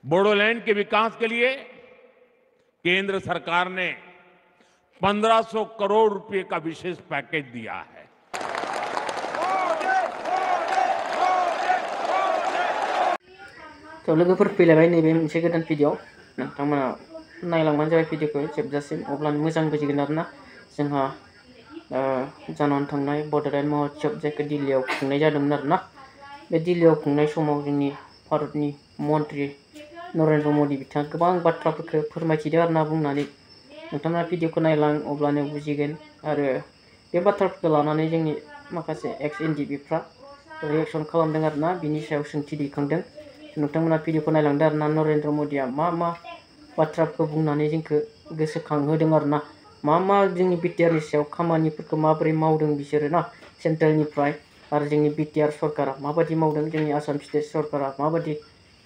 बोडोलैंड के विकास के लिए केंद्र सरकार ने 1500 करोड़ रुपए का विशेष पैकेज दिया है। तो लोगोफोर फैलायबाय नैबे मोनसे गोदान भिडिअ नोंथांमोना नायलांबानो जाबाय भिडिअखौ जोबजासिम अब्लानो मोजां बुजिगोन आरोना। जोंहा जानानै थांनाय बड'लेण्ड महोत्सव जायखौ दिल्लीयाव खुंनाय जादोंमोन आरोना। बे दिल्लीयाव खुंनाय समाव जोंनि भारतनि मन्त्रि नरेन्द्र मदि बिथाङा गोबां बाथ्राफोरखौ फोरमायथिदों आरोना बुंनानै नोंथांमोना भिडिअखौ नायलां अब्लानो बुजिगोन। आरो बे बाथ्राफोरखौ लानानै जोंनि माखासे एक्स एनडिपिफ्रा रिएक्सन खालामदों आरोना, बिनि सायाव सोंथि दैखांदों। नोंथांमोना भिडिअखौ नायलांदो आरोना नरेन्द्र मदिया मा बाथ्राफोरखौ बुंनानै जोंखौ गोसोखांहोदों आरोना, मा जोंनि बिटिआरनि सायाव खामानिफोरखौ माबोरै मावदों बिसोरो ना सेन्ट्रेलनिफ्राय, आरो जोंनि बिटिआर सरकारा माबायदि मावदों, जोंनि आसाम स्टेट सरकारा माबायदि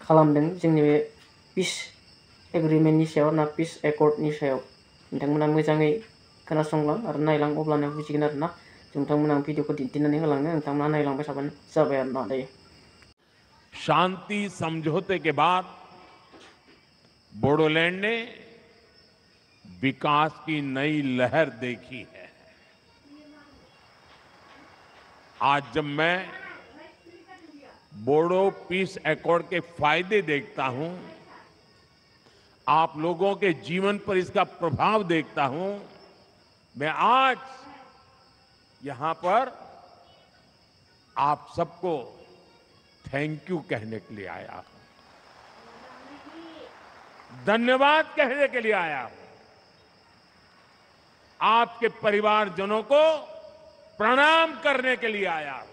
खालामदों जोंनि बे पिस एग्रिमेन्टनि सायाव ना पिस एकर्डनि सायाव। नोंथांमोना मोजाङै खोनासंलां आरो नायलां अब्लानो बुजिगोन आरोना। नोंथांमोना भिडिअखौ दिन्थिनानै होलांनो नोंथांमोना नायलांबाय थाबानो जाबाय आरोना दायो। शांति समझौते के बाद बोडोलैंड ने विकास की नई लहर देखी है। आज जब मैं बोडो पीस एकॉर्ड के फायदे देखता हूं, आप लोगों के जीवन पर इसका प्रभाव देखता हूं, मैं आज यहां पर आप सबको थैंक यू कहने के लिए आया हूं, धन्यवाद कहने के लिए आया हूं, आपके परिवारजनों को प्रणाम करने के लिए आया हूं।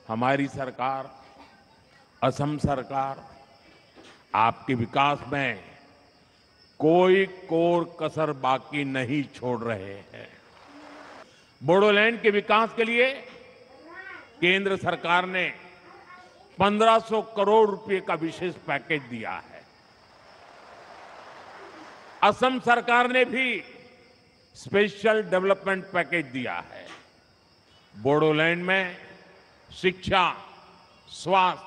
हमारी सरकार, असम सरकार आपके विकास में कोई कोर कसर बाकी नहीं छोड़ रहे हैं। बोडोलैंड के विकास के लिए केंद्र सरकार ने 1500 करोड़ रुपए का विशेष पैकेज दिया है। असम सरकार ने भी स्पेशल डेवलपमेंट पैकेज दिया है। बोडोलैंड में शिक्षा, स्वास्थ्य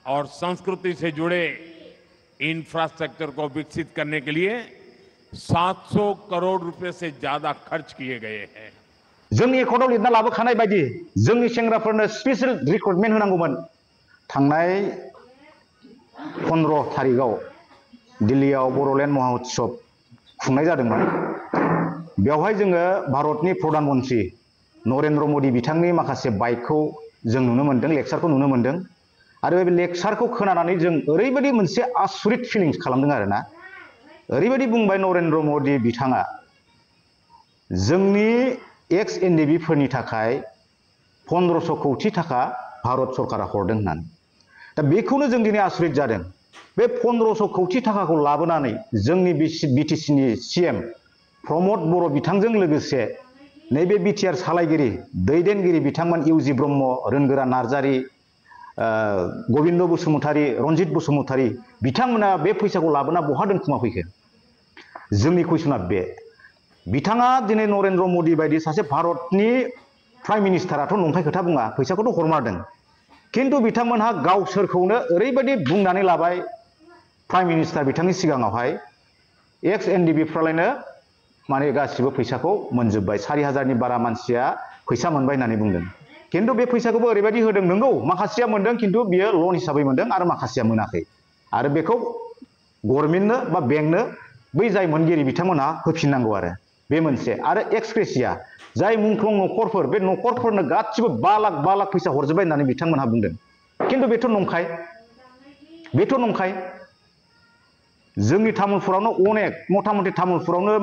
और संस्कृति से जुड़े इंफ्रास्ट्रक्चर को विकसित करने के लिए 700 करोड़ रुपए से ज्यादा खर्च किए गए हैं। जोंनि एकर्डआव लिरना लाबोखानाय बायदि जोंनि सेंग्राफोरनो स्पेशल रिक्रुटमेन्ट होनांगौमोन। थांनाय 15 तारिखआव दिल्लीयाव बड'लेण्ड महोत्सव खुंनाय जादोंमोन। बेवहाय जोङो भारतनि प्रधान मन्त्रि नरेन्द्र मदि बिथांनि माखासे बाइकखौ जों नुनो मोन्दों, लेक्सारखौ नुनो मोन्दों। आरो बे लेक्सारखौ खोनानानै जों ओरैबायदि मोनसे आसुरित फिलिंस खालामदों आरोना। ओरैबायदि बुंबाय नरेन्द्र मदि बिथाङा जोंनि एक्स एनडिपिफोरनि थाखाय 1500 कौटि थाखा भारत सरकारा हरदों होननानै। दा बेखौनो जों दिनै आसुरित जादों। बे 1500 कौटि थाखाखौ लाबोनानै जोंनि बिटिसिनि सिएम प्रमद बर' बिथांजों लोगोसे नैबे बिटिआर सालायगिरि दैदेनगिरि बिथांमोन इउजि ब्रह्म, रोनगोरा नार्जारि, गबिन्द बसुमतारी, रन्जित बसुमतारी बिथांमोना बे फैसाखौ लाबोना बहा दोनखुमा फैखो? जोंनि कुइसना बे। बिथाङा दिनै नरेन्द्र मदि बायदि सासे भारतनि प्राइम मिनिस्टाराथ' नंखाय खोथा बुङा, फैसाखौथ' हरमारदों। किन्तु बिथांमोनहा गावसोरखौनो ओरैबायदि बुंनानै लाबाय प्राइम मिनिस्टार बिथांनि सिगाङावहाय, एक्स एनडिपिफ्रालायनो माने गासिबो फैसाखौ मोनजोब्बाय, 4000नि बारा मानसिया फैसा मोनबाय होननानै बुंदों। किन्तु बे फैसाखौबो ओरैबायदि होदों, नंगौ माखासेया मोनदों किन्तु बियो लन हिसाबै मोनदों आरो माखासेया मोनाखै। आरो बेखौ गभर्नमेन्टनो बा बेंकनो बै जाय मोनगिरि बिथांमोनहा होफिननांगौ आरो बे मोनसे। आरो एक्सग्रेसिया जाय मुंख्लं न'खरफोर, बे न'खरफोरनो गासिबो 5 लाख फैसा हरजोब्बाय होननानै बिथांमोनहा बुंदों। किन्तु बेथ' नंखाय, बेथ' नंखाय। जोंनि तामुलपुरावनो अनेक मथा मथि तामुलपुरावनो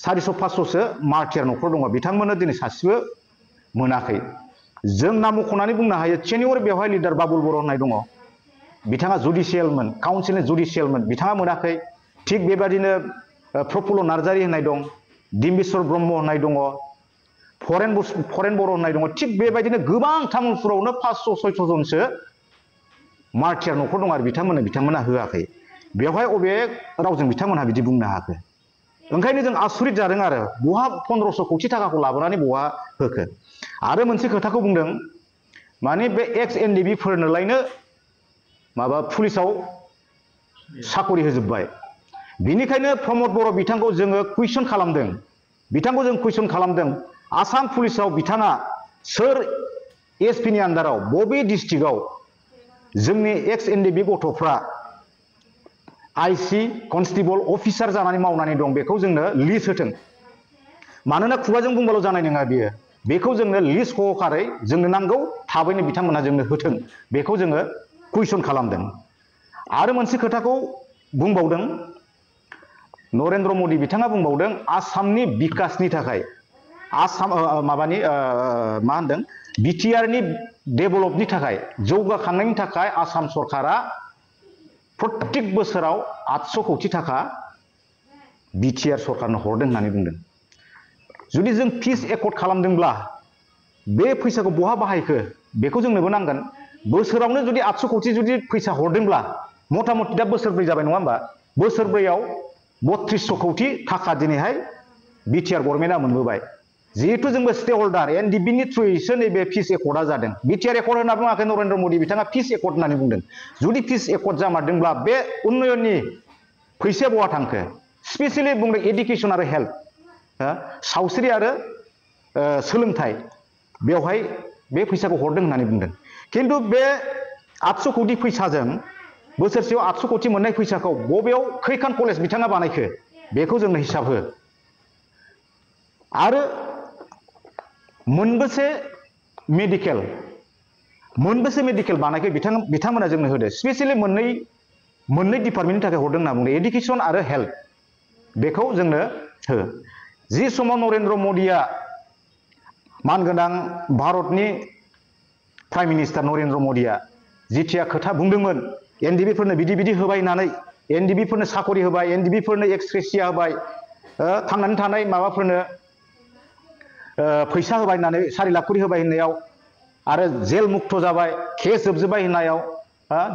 400-500सो मार्टियार न'खर दङ, बिथांमोननो दिनै सासेबो मोनाखै। जों नाम मख'नानै बुंनो हायो, सेनियर बेवहाय लिडार बाबुल बर' होननाय दङ, बिथाङा जुडिसियेलमोन, काउन्सिलनि जुडिसियेलमोन, बिथाङा मोनाखै। थिग बेबादिनो प्रफुल्ल नार्जारि होननाय दं, डिम्बिस्वर ब्रह्म होननाय दङ, फरेन बर' होननाय दङ। थिग बेबायदिनो गोबां तामुलपुरावनो 500-600 जनसो मार्टियार न'खर दं आरो बिथांमोनहा होआखै। बेवहाय अबे रावजों बिथांमोनहा बिदि बुंनो हाखो? ओंखायनो जों आसुरित जादों आरो बहा 1500 कौटि थाखाखौ लाबोनानै बहा होखो आरो मोनसे खोथाखौ बुंदों माने बे एक्स एनडिबि फोरनोलायनो माबा पुलिसाव साकरि होजोबबाय बिनिखायनो प्रमद बर' बिथांखौ जोङो कुइसन खालामदों बिथांखौ जों कुइसन खालामदों आसाम पुलिसाव बिथाङा सोर एसपि नि आन्दाराव बबे डिस्ट्रिक्टआव जोंनि एक्स एनडिबि गथ'फ्रा आईसी कनस्टेबल अफिसार जानानै मावनानै दं बेखौ जोंनो लिस्ट होथों मानोना खुगाजों बुंबाल' जानाय नङा बियो बेखौ जोंनो लिस्ट सहकारै जोंनो नांगौ थाबैनो बिथांमोना जोंनो होथों बेखौ जोङो कुइसन खालामदों आरो मोनसे खोथाखौ बुंबावदों नरेन्द्र मदि बिथाङा बुंबावदों आसामनि बिकासनि थाखाय आसाम माबानि मा होनदों बिटिआर नि डेभेलपनि थाखाय जौगाखांनायनि थाखाय आसाम सरकारा प्रत्येक बोसोराव 800 कौटि थाखा बिटिआर सरकारनो हरदों होननानै बुंदों जुदि जों फिस एकर्ड खालामदोंब्ला बे फैसाखौ बहा बाहायखो बेखौ जोंनोबो नांगोन बोसोरावनो जुदि 800 कौटि जुदि फैसा हरदोंब्ला मथा मथि दा बोसोरब्रै जाबाय नङा होमबा बोसोरब्रैयाव 3200 कौटि थाखा दिनैहाय बिटिआर गभर्नमेन्टआ मोनबोबाय जिहेतु जोंबो स्टे हल्डार एनडिबि नि थ्रुयैसो नैबे फिस एकर्डआ जादों बिटिआर एकर्ड होनना बुङाखै नरेन्द्र मदि बिथाङा फिस एकर्ड होननानै बुंदों जुदि फिस एकर्ड जामारदोंब्ला बे उन्नयननि फैसाया बहा थांखो स्पेसियेलि बुंदों एडुकेसन आरो हेल्थ सावस्रि आरो सोलोंथाइ बेवहाय बे फैसाखौ हरदों होननानै बुंदों खिन्थु बे 800 कौटि फैसाजों बोसोरसेयाव 800 कौटि मोननाय फैसाखौ बबेयाव खैखान कलेज बिथाङा बानायखो बेखौ जोंनो हिसाब हो आरो मोनबेसे मेडिकेल बानायखो बिथांमोना जोंनो होदो स्पेसियेलि मोननै डिपार्टमेन्टनि थाखाय हरदों होनना बुंदों एडुकेसन आरो हेल्थ बेखौ जोंनो हो जि समाव नरेन्द्र मदिया मानगोनां भारतनि प्राइम मिनिस्टार नरेन्द्र मदिया जिथिया खोथा बुंदोंमोन एनडिबिफोरनो बिदि होबाय होननानै एनडिबिफोरनो साकरि होबाय एनडिबिफोरनो एक्सग्रेसिया होबाय थांनानै थानाय माबाफोरनो फैसा होबाय होननानै 4 लाख करि होबाय होननायाव आरो जेल मुक्त जाबाय केस जोबजोब्बाय होननायाव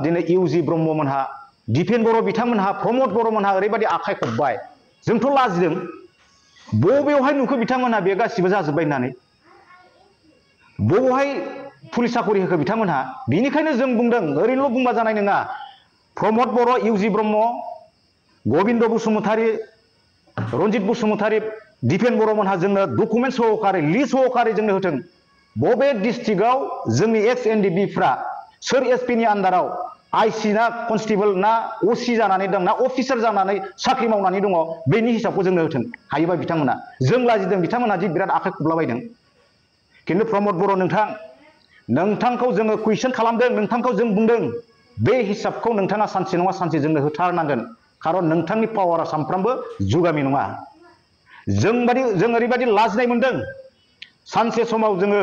दिनै इउजि ब्रह्ममोनहा दिपेन बर' बिथांमोनहा प्रमद बर'मोनहा ओरैबायदि आखाइ खबबाय जोंथ' लाजिदों बबेयावहाय नुखो बिथांमोनहा बे गासिबो जाजोब्बाय होननानै बबेयावहाय पुलिस साकरि होखो बिथांमोनहा बिनिखायनो जों बुंदों ओरैनोल' बुंबा जानाय नङा प्रमद बर' इउजि ब्रह्म गबिन्द बसुमतारी रन्जित बसुमतारी दिपेन बर'मोनहा जोंनो डकुमेन्ट सहकारै लिस्ट सहकारै जोंनो होथों बबे डिस्ट्रिक्टआव जोंनि एक्स एनडिबिफ्रा सोर एसपि नि आन्दाराव आईसी ना कनस्टेबल ना असि जानानै दं ना अफिसार जानानै साख्रि मावनानै दङ बेनि हिसाबखौ जोंनो होथों हायोबा बिथांमोना जों लाजिदों बिथांमोना जि बिराद आखाइ खबलाबायदों खिन्थु प्रमद बर' नोंथांखौ जोङो कुइसन खालामदों नोंथांखौ जों बुंदों बे हिसाबखौ नोंथाङा सानसे नङा सानसे जोंनो होथारनांगोन खारन नोंथांनि पावारा सानफ्रामबो जुगामि नङा जों ओरैबायदि लाजिनाय मोनदों सानसे समाव जोङो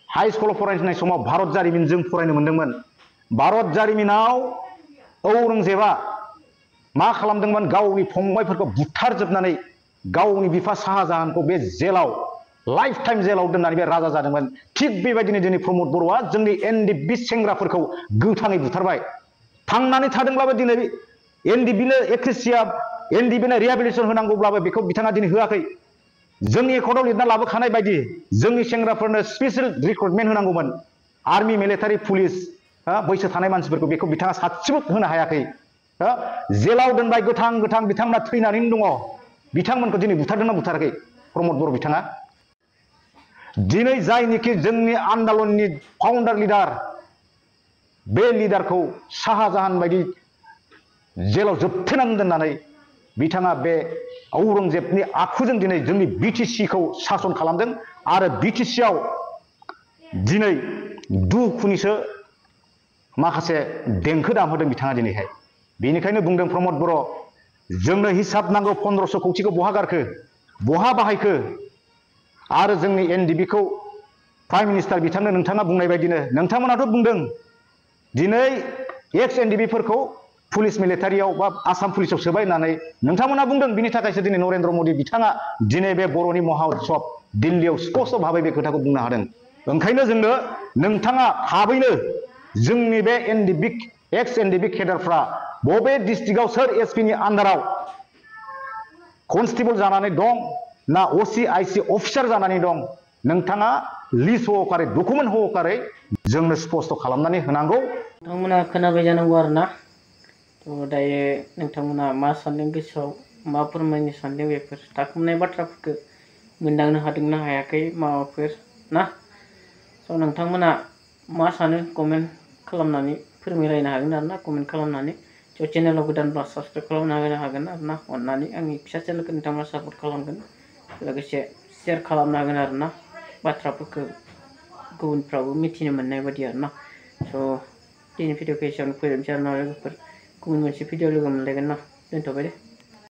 हाई स्कुलाव फरायनाय समाव भारत जारिमिन जों फरायनो मोनदोंमोन भारत जारिमिनाव औरंजेबा मा खालामदोंमोन गावनि फंबायफोरखौ बुथारजोबनानै गावनि बिफा शाहजाहानखौ बे जेलाव लाइफ टाइम जेलाव दोननानै बे राजा जादोंमोन थिग बेबायदिनो दिनै प्रमद बर'आ जोंनि एनडिबि सेंग्राफोरखौ गोथाङै बुथारबाय थांनानै थादोंब्लाबो दिनै एनडिबिनो एक्रेसिया एनडिबिनो रिहेबिलिटेसन होनांगौब्लाबो बेखौ बिथाङा दिनै होआखै जोंनि एकर्डआव लिरना लाबोखानाय बायदि जोंनि सेंग्राफोरनो स्पेसियेल रिक्रुटमेन्ट होनांगौमोन आर्मि मिलिटारि पुलिस बैसो थानाय मानसिफोरखौ बेखौ बिथाङा सासेबो होनो हायाखै जेलाव दोनबाय गोथां बिथांमोना थैनानैनो दङ बिथांमोनखौ दिनै बुथारदोंना बुथाराखै प्रमद बर' बिथाङा दिनै जायनिखि जोंनि आन्दलननि फाउन्डार लिडार बे लिडारखौ शाहजाहान बायदि जेलाव जोबथेनानै दोननानै बिथाङा बे औरंजेबनि आखुजों दिनै जोंनि बिटिसिखौ सासन खालामदों आरो बिटिसिआव दिनै दुखुनिसो माखासे देंखो दामहोदों बिथाङा दिनैहाय बेनिखायनो बुंदों प्रमद बर' जोंनो हिसाब नांगौ 1500 कौटिखौ बहा गारखो बहा बाहायखो आरो जोंनि एनडिबिखौ प्राइम मिनिस्टार बिथांनो नोंथाङा बुंनाय बायदिनो नोंथांमोनाथ' बुंदों दिनै एक्स एनडिबिफोरखौ पुलिस मिलिटारियाव बा आसाम पुलिसाव सोबाय होननानै नोंथांमोना बुंदों बिनि थाखायसो दिनै नरेन्द्र मदि बिथाङा दिनै बे बर'नि महा उत्सब दिल्लीयाव स्पष्ट भाबै बे खोथाखौ बुंनो हादों ओंखायनो जोंनो नोंथाङा थाबैनो जोंनि बे एनडिबि एक्स एनडिबि केडारफ्रा बबे डिस्ट्रिक्टआव सोर एसपि नि आन्दाराव कनस्टेबल जानानै दं ना असि आइसि अफिसार जानानै दं नोंथाङा लिस्ट सहकारै डकुमेन्ट सहकारै जोंनो स्पष्ट खालामनानै होनांगौ। नोंथांमोना खोनाबाय जानांगौ आरोना थ' दायो नोंथांमोना मा सानदों गोसोआव मा फोरमायनो सानदों बेफोर थाखुमानाय बाथ्राफोरखौ मोनदांनो हादोंना हायाखै माबाफोर ना स' नोंथांमोना मा सानो कमेन्ट खालामनानै फोरमायलायनो हागोन आरोना कमेन्ट खालामनानै स' चेनेलाव गोदानब्ला साबसक्राइब खालामना होनो हागोन आरोना अननानै आंनि फिसा चेनेलखौ नोंथांमोना सापर्ट खालामगोन लोगोसे शेयार खालामनो हागोन आरोना बाथ्राफोरखौ गुबुनफ्राबो मिथिनो मोननाय बायदि आरोना स' दिनै भिडिअखौ एसेयावनो फोजोबनोसै आरोना लोगोफोर गुबुन मोनसे भिडिअ लोगो मोनलायगोन ना दोनथ'बाय दे।